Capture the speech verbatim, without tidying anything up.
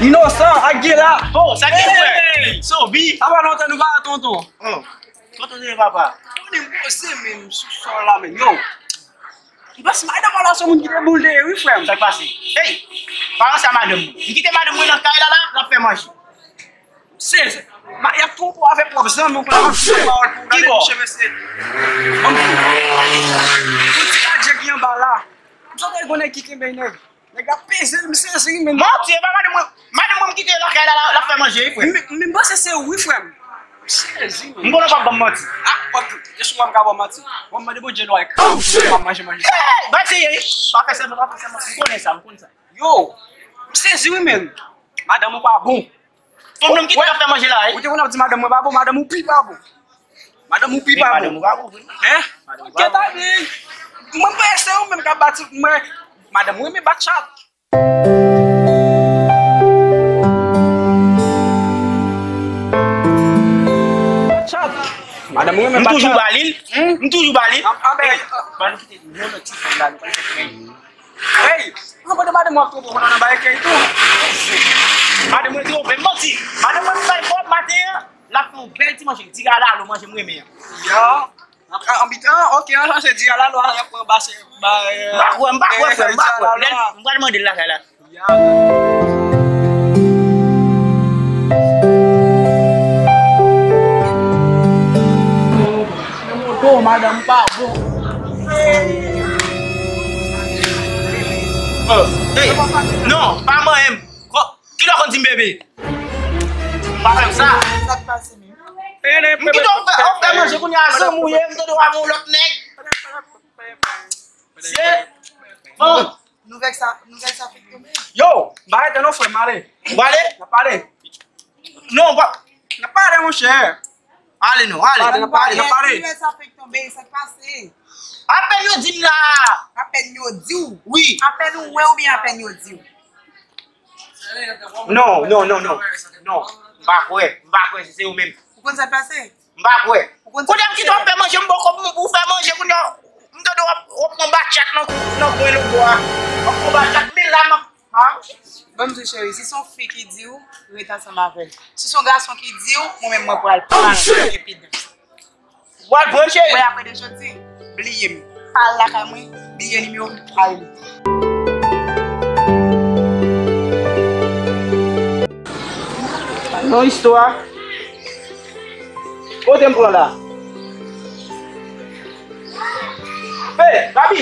Inosan, ak Gela. Oh, sa gen, frè? Hey! Sobi. Sa pa lontan nou pa wè tonton. Oh, tonton de papa. Tande m poze menm sou sòl la, menm. Yo. M panse madanm la se yon moun ki te boule, wi, frè m. Sa k pase? Hey! Pa ranse a madanm mwen. M kite madanm mwen nan kay la, la, l ap fè manje. Se, se, ma, y ap twonpe w avèk pwòp zanmi w, pou la ap fè pawòl pou w gade mouche mesye. Banm pou ti radye ki anba la. M santi gon nèg ki kenbe nèg. Nèg la peze l, m sezi, men. Manti, e pa madanm mwen. Madanm mwen m kite lakay la, la, la fè manje, wi, frè. Men, men m panse se ou, wi, frè m. M sezi, men. M konnen w p ap ban m manti. Ah, ok. E sou mwen m ka ba w manti. Bon, m mande Bondye lwa e kran pou m manje manje sa. Hey! Bay seye, wi. Pa fè sèlman, pa fè sèlman. M konnen sa, m konnen sa. Yo, m sezi, wi, men. Madanm ou pa bon. Ton nonm ki te ap fè manje la, wi. Ou te konn ap di madanm mwen pa bon, madanm ou pi pa bon. Madanm ou pi pa bon. Madanm ou pa bon, wi. Hein? Madanm ou pa bon. Mwen panse se ou menm k ap bati mwen. Madanm ou renmen bat chat. Chat. Madanm ou renmen bat chat. M toujou ba li l. Hmm? M toujou ba li l. Anben. Ban nou kite yon lòt ti fanm la, nou pral fè. Hey! Mwen konn madanm w ap twonpe w nan bagay kèy tou. Madanm mwen twonpe m manti. Madanm mwen bay kòb maten an, l ap fè yon bèl ti manje. Diri alalo manje m renmen an. Ya. An, an bitan, ok, an chèche diri alalo, l ap pran base, ba, euh, m pa kwè, m pa kwè, frè, m pa kwè. Lè m pral mande l lakay la. Ya. Madanm pa bon. Oh, hey, non, pa manyen m. Ko-, kilè w konn di m bebe? Pa fè m sa. Sa k pase menm? M kite w fè, w fè manje kounye a zanmi w ye, m tande w avè yon lòt nèg. Se, bon. Nouvèl sa, nouvèl sa fèk tonbe. Yo, m pa rete non, frè m, ale. Ou pale? N ap pale. Non, pa. N ap pale, monchè. Ale non, ale. Pale, n ap pale, n ap pale. Nouvèl sa fèk tonbe, sa k pase? Apèn yo di m la. Apèn yo di w? Wi. Apèn ou wè oubyen apèn yo di w? Non, non, non, non. Non. M pa kwè. M pa kwè si se yo menm. Ou konn sa k pase? M pa kwè. Ou konn sa k pase? Kounye a m kite w ap fè manje, m bò kòb pou w fè manje, kounye a m tande w ap, w ap pran batchat nan, nan kwen lòt bò a. W ap pran batchat, men la m ap, ha? Ban m di w cheri, si se yon fi ki di w, ret ansanm avè l. Si se yon gason ki di w, mwen menm mwen pral pale rapid. W al pran l, cheri. Mwen apre de jodi, bliye m. Pa al lakay mwen, bliye nimewo m, pa rele. Yon istwa. Kote m pran la? Hey, Gaby!